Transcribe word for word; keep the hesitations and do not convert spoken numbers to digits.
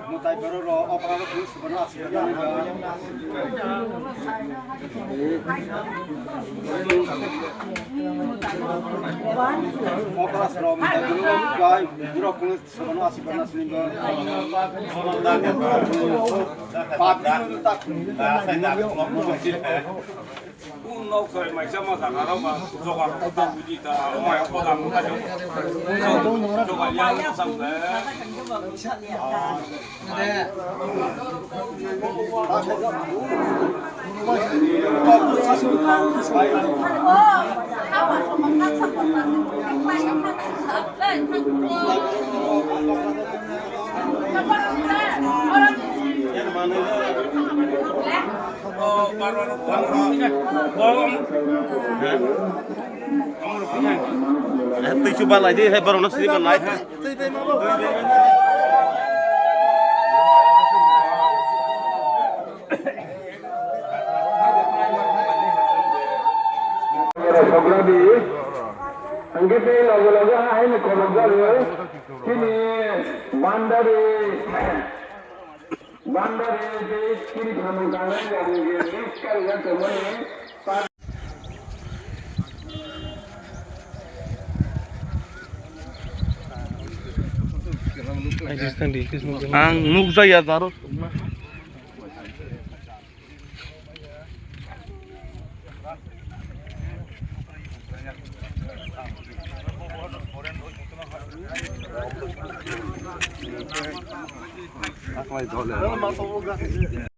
Mwtai borok rok, okra rok, police rok no aswk. Okra rok, mwtai borok rok, borok police rok no aswk. Public rok tak. Kung nok soi mai sama jaga rok ba joga kota buji ta, mai kota muka jo. Joga ya sam le. Twi chuba lai di, hai borok no sini ban lai. Sogradi, hingke tei loge loge haino kolok jalo, chini bandari, bandari tei chini samung tangnai rok ni je list kari jak tongmani. Ang nukjaya daro.